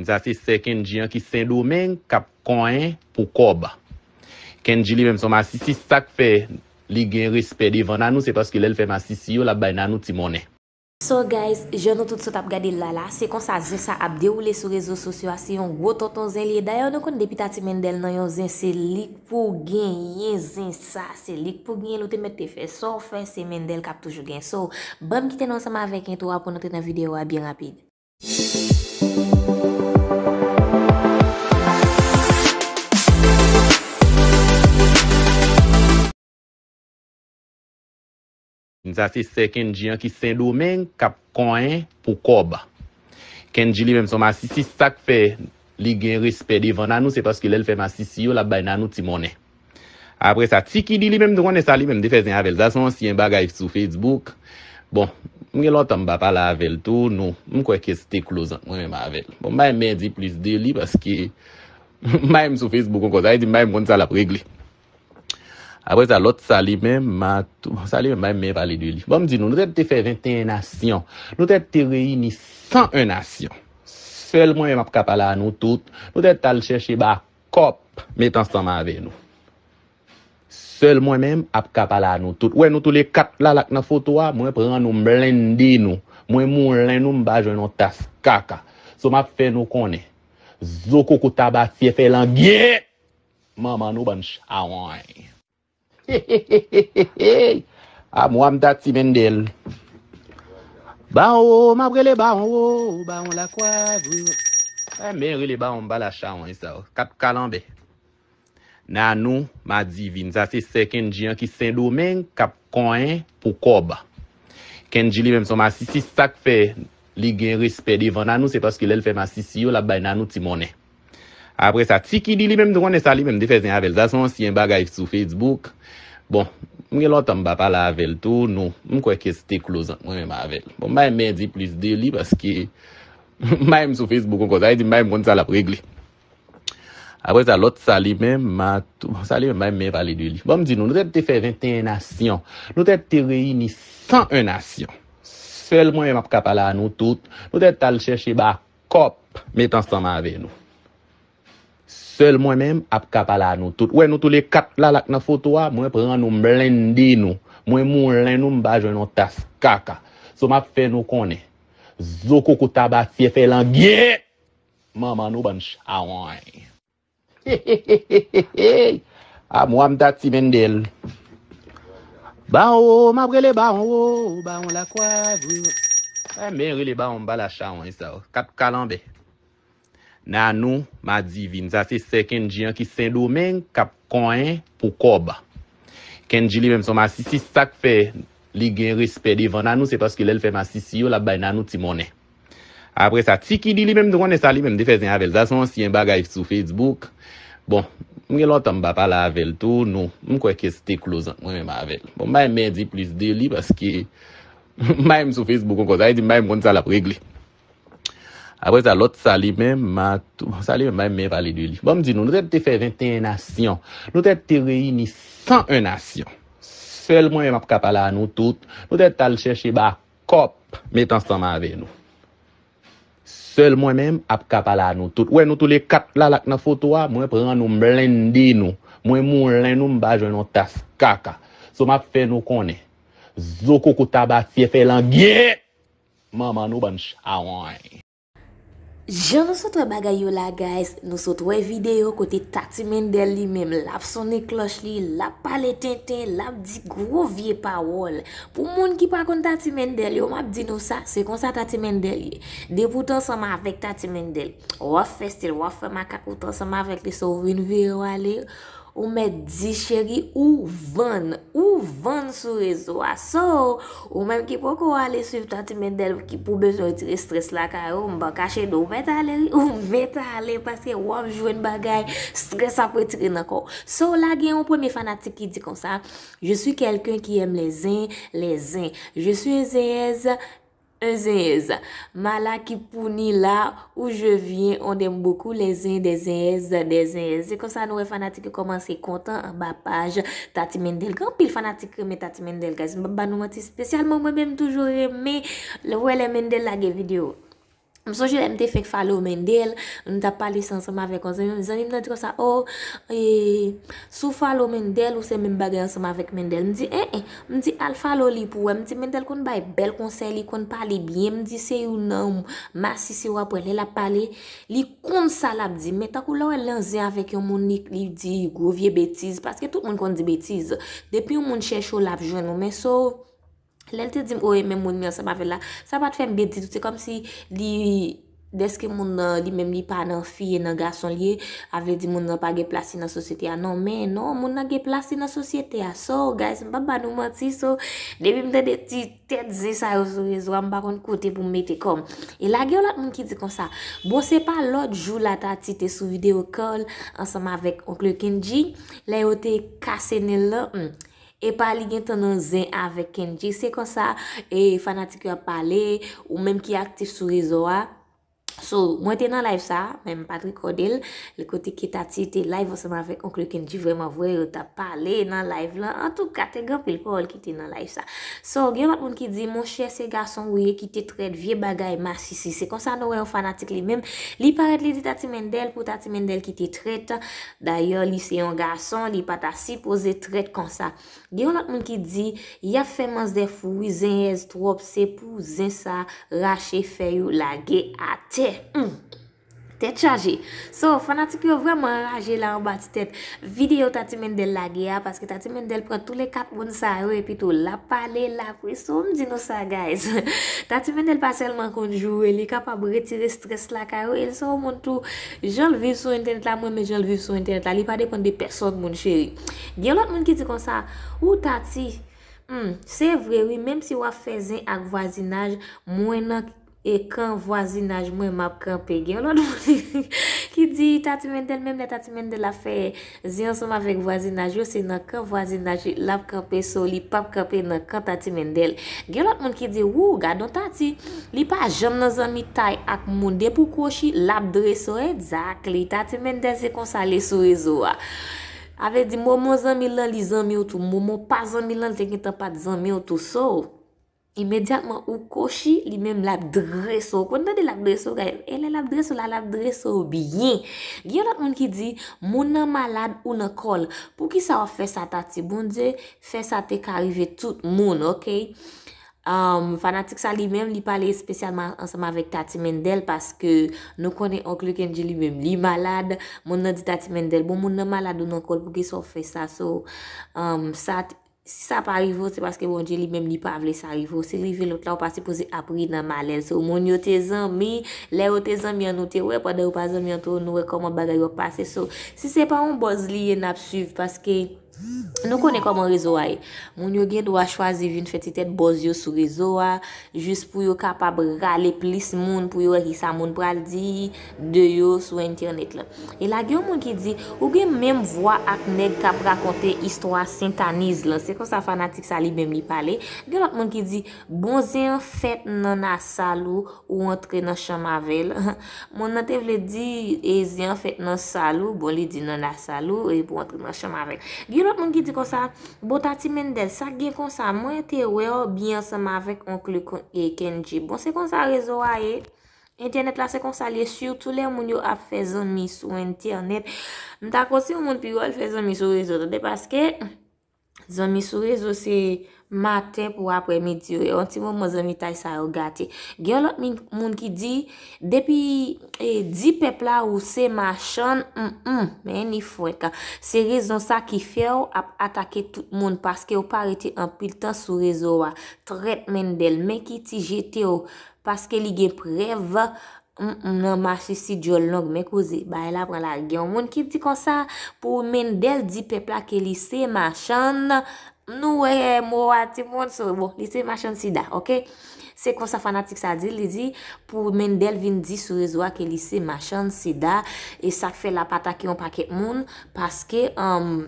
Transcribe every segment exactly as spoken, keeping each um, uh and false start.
Sa se sè Kendji an ki Sendomeng k ap konyen pou kòb. Kendji li menm se yon masisi, sa k fè li gen respè devan Nanou, se paske lè l fè masisi yo, l ap bay Nanou ti monnen. So guys, jan nou tout sot ap gade l la la, se konsa zen sa ap dewoule sou rezo sosyo a, se yon gwo tonton zen li ye. Dayè nou konn depi Tati Mendel nan yon zen, se li k pou genyen zen sa, se li k pou genyen l, ou te mèt te fè sa w fè, se Mendel k ap toujou genyen. So, ban m kite nou ansanm avèk entwo a pou n antre nan videyo a byen rapid. Sa se sè Kendji an ki Sendomeng k ap konyen pou kòb. Kendji li menm se yon masisi, sa k fè li gen respè devan Nanou, se paske lè l fè masisi yo, l ap bay Nanou ti monnen. Apre sa, Tiki di li menm, nou konnen sa li menm te fè zen avè l. Sa se yon ansyen bagay sou Facebook. Bon, m gen lontan m pa pale avè l tou, nou, m kwè kès te close ant mwen menm avè l. Bon, m pa renmen di plis de li paske m pa menm sou Facebook ankò. Sa vle di m pa menm konn sa l ap regle. Apre sa, lòt sa li menm, Matou, sa li menm, m pa renmen pale de li. Bon, m di nou, nou tèt te fè venteyen nasyon. Nou tèt te reyini san en nasyon. Sèl mwen menm ap ka pale a nou tout. Nou tèt al chèche ba kòb met ansanm avè nou. Sèl mwen menm ap ka pale a nou tout. Ou wè nou toule kat la la k nan foto a, mwen pran nou, m blende nou. Mwen moulen nou, m pa jwenn yon tas kaka. So m ap fè nou konnen. Zo koko tabatyè fè langyèt! Manman nou bann chawony. Amwa m Tati Mendel. Bawon, m ap rele bawon, o, bawon lakwa, vre. Renmen rele bawon, m pa la chawony sa yo. Kat kalanbè. Nanou, madivin, sa se sè Kendji an ki Sendomeng k ap konyen pou kòb. Kendji li menm se yon masisi, sa k fè li gen respè devan Nanou, se paske lè l fè masisi yo, l ap bay Nanou ti monnen. Apre sa, Tiki di li menm, nou konnen sa li menm te fè zen avè l. Sa se yon ansyen bagay sou Facebook. Bon, m gen lontan m pa pale avè l tou, nou, m kwè kès te close ant mwen menm avè l. Bon, m pa renmen di plis de li paske m pa menm sou Facebook ankò. Sa vle di m pa menm konn sa l ap regle. Apre sa, lòt sa li menm, Matou, sa li menm, m pa renmen pale de li. Bon, m di nou, nou tèt te fè venteyen nasyon. Nou tèt te reyini san en nasyon. Sèl mwen menm ap ka pale a nou tout. Nou tèt al chèche ba kòb met ansanm avè nou. Sèl mwen menm ap ka pale a nou tout. Ou wè nou toule kat la la k nan foto a, mwen pran nou, m blende nou. Mwen moulen nou, m pa jwenn yon tas kaka. So m ap fè nou konnen. Zo koko tabatyè fè langyèt! Manman nou bann chawony. Amwa m Tati Mendel. Bawon, m ap rele bawon, o, bawon lakwa, vre. Renmen rele bawon, m pa la chawony sa yo. Kat kalanbè. Nanou, madivin, sa se sè Kendji an ki Sendomeng k ap konyen pou kòb. Kendji li menm se yon masisi, sa k fè li gen respè devan Nanou, se paske lè l fè masisi yo, l ap bay Nanou ti monnen. Apre sa, Tiki di li menm, nou konnen sa li menm te fè zen avè l. Sa se yon ansyen bagay sou Facebook. Bon, m gen lontan m pa pale avè l tou, nou, m kwè kès te close ant mwen menm avè l. Bon, m pa renmen di plis de li paske m pa menm sou Facebook ankò. Sa vle di m pa menm konn sa l ap regle. Apre sa, lòt sa li menm, Matou, sa li menm, m pa renmen pale de li. Bon, m di nou, nou tèt te fè venteyen nasyon. Nou tèt te reyini san en nasyon. Sèl mwen menm ap ka pale a nou tout. Nou tèt al chèche ba kòb met ansanm avè nou. Sèl mwen menm ap ka pale a nou tout. Ou wè nou toule kat la la k nan foto a, mwen pran nou, m blende nou. Mwen moulen nou, m pa jwenn yon tas kaka. So m ap fè nou konnen. Zo koko tabatyè fè langyèt! Manman nou bann chawony. Jan nou sot wè bagay yo la, guys, nou sot wè videyo kote Tati Mendel li menm, l ap sonnen klòch li, l ap pale tenten, l ap di gwo vye pawòl. Pou moun ki pa konn Tati Mendel yo, m ap di nou sa, se konsa Tati Mendel ye. Depi w t ansanm avèk Tati Mendel, w ap fè stil, w ap fè makak, ou t ansanm avèk li, so w vin vire w ale, ou mèt di cheri, ou vann, ou vann sou rezo a. So, ou menm ki poko ale swiv Tati Mendel, ki pou bezwen retire strès lakay ou, m pa kache di w, ou mèt ale wi, ou mèt ale paske w ap jwenn bagay, strès ap retire nan kò w. So, la gen yon premye fanatik ki di konsa, Je suis quelqu'un qui aime les zen, les zen. Je suis un zenyèz, un zenyèz. Mala ki pouni la, où je viens, on aime beaucoup les zen, des zenyèz, des zenyèz. Se konsa nou wè fanatik yo kòmanse kontan anba paj Tati Mendel. Gen anpil fanatik renmen Tati Mendel, guys. M p ap ba nou manti, espesyalman mwen menm, m toujou renmen lè, wè lè Mendel lage videyo. M sonje lè m te fenk follow Mendel, m t ap pale sa ansanm avèk yon zanmi m. Zanmi m nan di konsa, oh, e, si w follow Mendel, ou se menm bagay ansanm avèk Mendel. M di, en, en. M di, al follow li pou wè. M di, Mendel konn bay bèl konsèy, li konn pale byen. M di, se youn nan masisi w ap wè lè l ap pale, li konn sa l ap di. Men tankou lè w wè l nan zen avèk yon moun, li, li di gwo vye betiz, paske tout moun konn di betiz. Depi yon moun chèche w, l ap jwenn ou. Men so, lè l te di m, o, e menm moun li ansanm avè l la, sa pa t fè m byen ditou. Se kòmsi li, dèske moun nan, li menm, li pa nan fi, e nan gason li ye, a vle di moun nan pa gen plas li nan sosyete a. Non, men non, moun nan gen plas li nan sosyete a. So, guys, m p ap ba nou manti, so, depi m tande ti tèt zen sa yo sou rezo a, m pa konn kote pou m mete kò m. E la, gen yon lòt moun ki di konsa, bon, se pa lòt jou la Tati te sou video call ansanm avèk Oncle Kendji, lè yo te kase nen l lan, hmm. Epa li gentan nan zen avèk Kendji. Se konsa, e, fanatik yo ap pale, ou menm ki aktif sou rezo a. So, mwen te nan live sa, men m pa t rekòde l. Lè kote ke Tati te live ansanm avèk Oncle Kendji, vrèman vre, yo t ap pale nan live lan. Antouka, te gen anpil pawòl ki te nan live sa. So, gen lòt moun ki di, monchè, se gason ou ye ki te trèt, vye bagay, masisi. Se konsa nou wè yon fanatik li menm. Li parèt, li di Tati Mendel pou Tati Mendel ki te trèt. Dayè, li se yon gason, li pa ta sipoze trèt konsa. Gen yon lòt moun ki di, y ap fè manzè fou wi, zenyèz twòp, se pou zen sa rache fèy ou lage atè. Hmm. Tèt chaje. So, fanatik yo vrèman anraje la anba ti tèt videyo Tati Mendel lage a, paske Tati Mendel pran tou le kat moun sa yo, epi tou l ap pale, l ap ri. So, m di nou sa, guys. Tati Mendel pa sèlman konn joure, li kapab retire strès lakay ou, e l se yon moun tou, jan l viv sou entènèt la, mwen renmen jan l viv sou entènèt la, li pa depann de pèsòn, moun cheri. Gen lòt moun ki di konsa, ou Tati, hmm, se vre wi, menm si w ap fè zen ak vwazinaj, mwen nan e kan vwazinaj mwen m ap kanpe. Gen lòt moun ki di Tati Mendel, menm lè Tati Mendel ap fè zen ansanm avèk vwazinaj yo, se nan kan vwazinaj li l ap kanpe, so li p ap kanpe nan kan Tati Mendel. Gen lòt moun ki di, wou, gadon Tati, li pa janm nan zanmitay ak moun, depi w kwochi, l ap drese w, exactly. Tati Mendel se konsa li sou rezo a. A vle di, moman zanmi l lan, li zanmi w tou. Moman w pa zanmi l lan, li te gentan pa t zanmi w tou. So, imedyatman ou kwochi, li menm l ap drese w. Ou konn tande l ap drese w, guys. E lè l ap drese w la, l ap drese w byen. Gen lòt moun ki di, moun nan malad ou nan kò l. Poukisa w ap fè sa, Tati? Bondye fè sa te ka rive tout moun, oke? Um, fanatik sa li menm, li pale espesyalman ansanm avèk Tati Mendel, paske nou konnen Oncle Kendji li menm, li malad. Moun nan di Tati Mendel, bon, moun nan malad ou nan kò l, poukisa w fè sa? So, um, sa, si sa pa rive w, se paske Bondye li menm, li pa vle sa rive w. Si l rive lòt la, ou pa sipoze ap ri nan malè l. So, moun yo te zanmi, lè yo te zanmi an, nou te wè, pandan yo pa zanmi an tou, nou wè kòman bagay yo ap pase. So, si se pa yon buzz li ye, n ap swiv, paske nou konnen kòman rezo a ye. Moun yo gen dwa chwazi vin fè ti tèt buzz yo sou rezo a, jis pou yo kapab rale plis moun, pou yo wè kisa moun pral di de yo sou entènèt la. E la gen yon moun ki di, ou gen menm vwa ak nèg k ap rakonte istwa Sentaniz lan. Se konsa fanatik sa li menm li pale. Gen lòt moun ki di, bon zen an fèt nan nasal ou, ou antre nan chanm avè l. Moun nan te vle di, e zen an fèt nan sal ou, bon, li di nan nasal ou, e pou antre nan chanm avè l. Gen lòt moun ki di konsa, bon, Tati Mendel, sa k gen konsa, mwen te wè w byen ansanm avèk Oncle Kon-, e Kendji. Bon, se konsa rezo a ye. Entènèt la, se konsa l ye, sitou lè moun yo ap fè zanmi sou entènèt. M ta konseye yon moun pi wè l fè zanmi sou rezo, tande, paske zanmi sou rezo se maten pou aprèmidi yo. Yon ti moman zanmitay sa yo gate. Gen yon lòt min-, moun ki di, depi, e, di pèp la ou se machann, mm, mm, men ni fwenk. Se rezon sa ki fè w ap atake tout moun, paske w pa rete anpil tan sou rezo a. Trèt Mendel, men ki ti jete w, paske li gen prèv, mm, mm, nan masisi dyòl long, men koze, bagay la pran lagè. Yon moun ki di konsa, pou Mendel di pèp la ke li se machann, nou wè mo a timoun, so, bon, li se machann sida, oke? Se konsa fanatik sa di, li di, pou Mendel vin di sou rezo a ke li se machann sida, e sa k fè l ap atake yon pakèt moun, paske, um,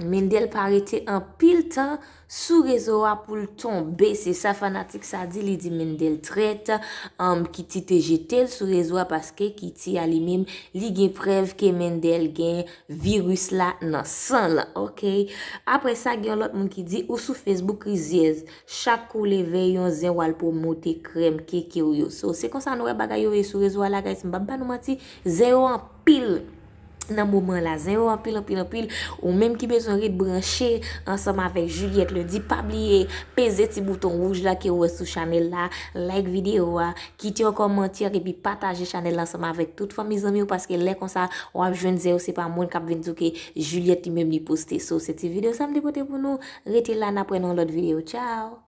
Mendel pa rete anpil tan sou rezo a pou l tonbe. Se sa fanatik sa di, li di Mendel trèt, um, Kitty te jete l sou rezo a paske Kitty a li menm, li gen prèv ke Mendel gen viris la nan san l, ok? Apre sa, gen yon lòt moun ki di, ou sou Facebook rizyèz, chak kou w leve yon zen w al pwomote krèm keke w yo. So, se konsa nou wè bagay yo ye sou rezo a la, guys, m p ap ba nou manti, zen yo anpil nan moman la, zen yo anpil, anpil, anpil. Ou menm ki bezwen ret branche ansanm avèk Juliette Lundi, pa bliye peze ti bouton wouj la ke w wè sou chanèl la, like videyo a, kite yon kòmantè epi pataje chanèl la ansanm avèk tout fanmi zanmi w, paske lè konsa w ap jwenn zen yo, se pa moun k ap vin di w ke Juliette li menm li poste. So, se ti videyo sa m te pote pou nou. Rete la, n ap wè nan yon lòt videyo. Tchao!